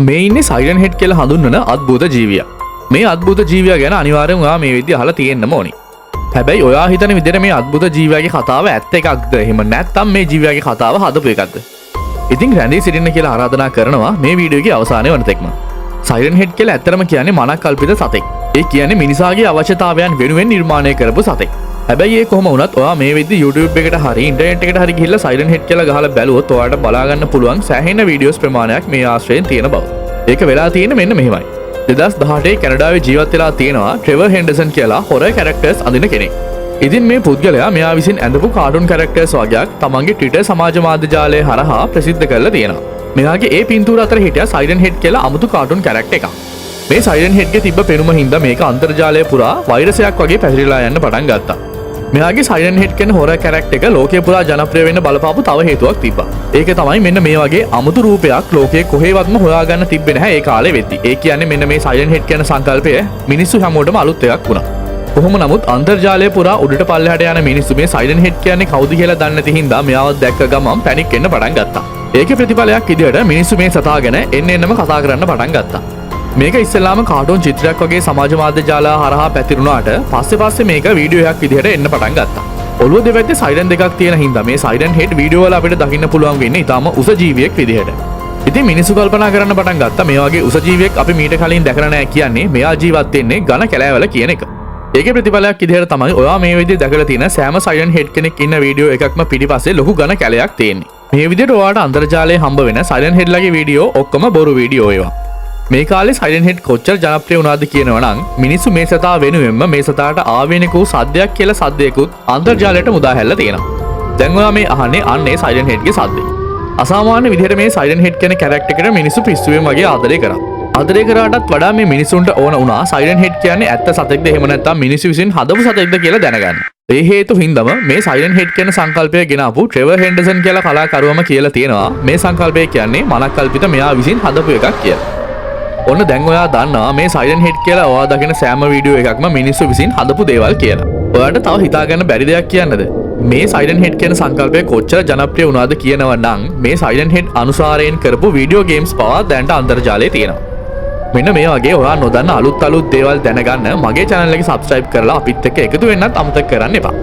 මේ ඉන්නේ siren head කියලා හඳුන්වන අద్භූත ජීවියා. මේ අද්භූත ජීවියා ගැන අනිවාර්යෙන්ම ඔයා මේ විදිය අහලා තියෙන්නම ඕනි. හැබැයි ඔයා හිතන විදිහට මේ අද්භූත ජීවියාගේ කතාව ඇත්ත එකක්ද? එහෙම නැත්නම් මේ ජීවියාගේ කතාව හදපු එකක්ද? ඉතින් රැඳී සිටින්න කියලා ආරාධනා කරනවා මේ වීඩියෝ එකේ අවසානයේ වන තෙක්ම. සයිරන් හෙඩ් කියලා ඇත්තටම කියන්නේ මනක්කල්පිත සතෙක්. ඒ කියන්නේ මිනිසාගේ අවශ්‍යතාවයන් වෙනුවෙන් නිර්මාණය කරපු සතෙක්. හැබැයි ඒ කොහොම වුණත් ඔයා මේ වෙද්දි YouTube එකට හරි ඉන්ටර්නෙට් එකට හරි ගිහිල්ලා සයිරන් හෙඩ් කියලා ගහලා බැලුවොත් ඔයාට බලා ගන්න පුළුවන් සෑහෙන වීඩියෝස් ප්‍රමාණයක් මේ ආශ්‍රයෙන් තියෙන බව. ඒක වෙලා තියෙන්නේ මෙන්න මෙහෙමයි. 2018 කැනඩාවේ ජීවත් වෙලා තියෙනවා ට්‍රෙවර් හෙන්ඩර්සන් කියලා හොරර් කැරක්ටර්ස් අඳින කෙනෙක්. ඉතින් මේ පුද්ගලයා මෙයා විසින් ඇඳපු කාටුන් කැරක්ටර්ස් වගයක් තමන්ගේ Twitter සමාජ මාධ්‍ය ජාලය හරහා ප්‍රසිද්ධ කරලා තියෙනවා. මෙයාගේ ඒ පින්තූර අතර හිටියා සයිරන් හෙඩ් කියලා අමුතු කාටුන් කැරක්ටර් එකක්. මේ සයිරන් හෙඩ්ගේ තිබ්බ පෙනුම හින්දා මේක අන්තර්ජාලය පුරා වෛරසයක් වගේ පැතිරිලා යන්න පටන් ගත්තා. මෙයාගේ සයිරන් හෙඩ් කියන හොරර් කැරක්ටර් එක ලෝකය පුරා ජනප්‍රිය වෙන්න බලපාපු තව හේතුවක් තිබ්බා. ඒක තමයි මෙන්න මේ වගේ අමුතු රූපයක් ලෝකයේ කොහේවත්ම හොයාගන්න තිබ්බේ නැහැ ඒ කාලේ වෙද්දි. ඒ කියන්නේ මෙන්න මේ සයිරන් හෙඩ් කියන සංකල්පය මිනිස්සු හැමෝටම අලුත් එකක් වුණා. කොහොම නමුත් අන්තර්ජාලය පුරා උඩට පල්ලෙහාට යන මිනිස්සු මේ සයිරන් හෙඩ් කියන්නේ කවුද කියලා දන්නේ නැති හින්දා මෙයාව දැක්ක ගමන් පැනික් වෙන්න පටන් ගත්තා. ඒකේ ප්‍රතිඵලයක් විදිහට මිනිස්සු මේ සතා ගැන එන්න එන්නම කතා කරන්න පටන් ගත්තා. මේක ඉස්සෙල්ලාම කාටුන් චිත්‍රයක් වගේ සමාජ මාධ්‍ය ජාල හරහා පැතිරුණාට පස්සේ පස්සේ මේක වීඩියෝ එකක් විදිහට එන්න පටන් ගත්තා. ඔළුව දෙපැත්තේ සයිරන් දෙකක් තියෙන හින්දා මේ සයිරන් හෙඩ් වීඩියෝ වල අපිට දකින්න පුළුවන් වෙන්නේ ඉතාම උස ජීවියෙක් විදිහට. ඉතින් මිනිස්සු කල්පනා කරන්න පටන් ගත්තා මේ වගේ උස ජීවියෙක් අපි මීට කලින් දැකලා නැහැ කියන්නේ මෙයා ජීවත් වෙන්නේ ඝන කැලෑවල කියන එක. ඒකේ ප්‍රතිඵලයක් විදිහට තමයි ඔයා මේ විදිහට දැකලා තියෙන සෑම සයිරන් හෙඩ් කෙනෙක් ඉන්න වීඩියෝ එකක්ම පිටිපස්සේ ලොකු ඝන කැලයක් තියෙන්නේ. මේ විදිහට ඔයාට අන්තර්ජාලයේ හම්බ වෙන සයිරන් හෙඩ්ලගේ වීඩියෝ ඔක්කොම බොරු වීඩියෝ ඒවා. මේ කාලේ සයිරන් හෙඩ් කොච්චර ජනප්‍රිය වුණාද කියනවා නම් මිනිස්සු මේ සතා වෙනුවෙන්ම මේ සතාට ආවේනික වූ සද්දයක් කියලා සද්දයකුත් අන්තර්ජාලයට මුදා හැල්ලා තියෙනවා. දැන් ඔයා මේ අහන්නේ අන්න ඒ සයිරන් හෙඩ්ගේ සද්දේ. අසාමාන්‍ය විදිහට මේ සයිරන් හෙඩ් කියන කැරක්ටර් එකට මිනිස්සු පිස්සුවෙන් වගේ ආදරය කරා. ආදරය කරාටත් වඩා මේ මිනිස්සුන්ට ඕන වුණා සයිරන් හෙඩ් කියන්නේ ඇත්ත සතෙක්ද එහෙම නැත්නම් මිනිස්සු විසින් හදපු සතෙක්ද කියලා දැනගන්න. ඒ හේතු හින්දාම මේ සයිරන් හෙඩ් කියන සංකල්පය ගෙනාපු ට්‍රෙවර් හෙන්ඩර්සන් කියලා කලාකරුවම කියලා තියෙනවා මේ සංකල්පය කියන්නේ මනක්කල්පිත මෙයා විසින් හදපු එකක් කියලා. ඔන්න දැන් ඔයා දන්නවා මේ සයිරන් හෙඩ් කියලා ඔයා දකින සෑම වීඩියෝ එකක්ම මිනිස්සු විසින් හදපු දේවල් කියලා. ඔයාට තව හිතාගන්න බැරි දෙයක් කියන්නද? මේ සයිරන් හෙඩ් කියන සංකල්පය කොච්චර ජනප්‍රිය වුණාද කියනව නම් මේ සයිරන් හෙඩ් අනුසාරයෙන් කරපු වීඩියෝ ගේම්ස් පවා දැනට අන්තර්ජාලයේ තියෙනවා. මෙන්න මේ වගේ ඔයා නොදන්න අලුත් අලුත් දේවල් දැනගන්න මගේ channel එක subscribe කරලා අපිත් එක්ක එකතු වෙන්නත් අමතක කරන්න එපා.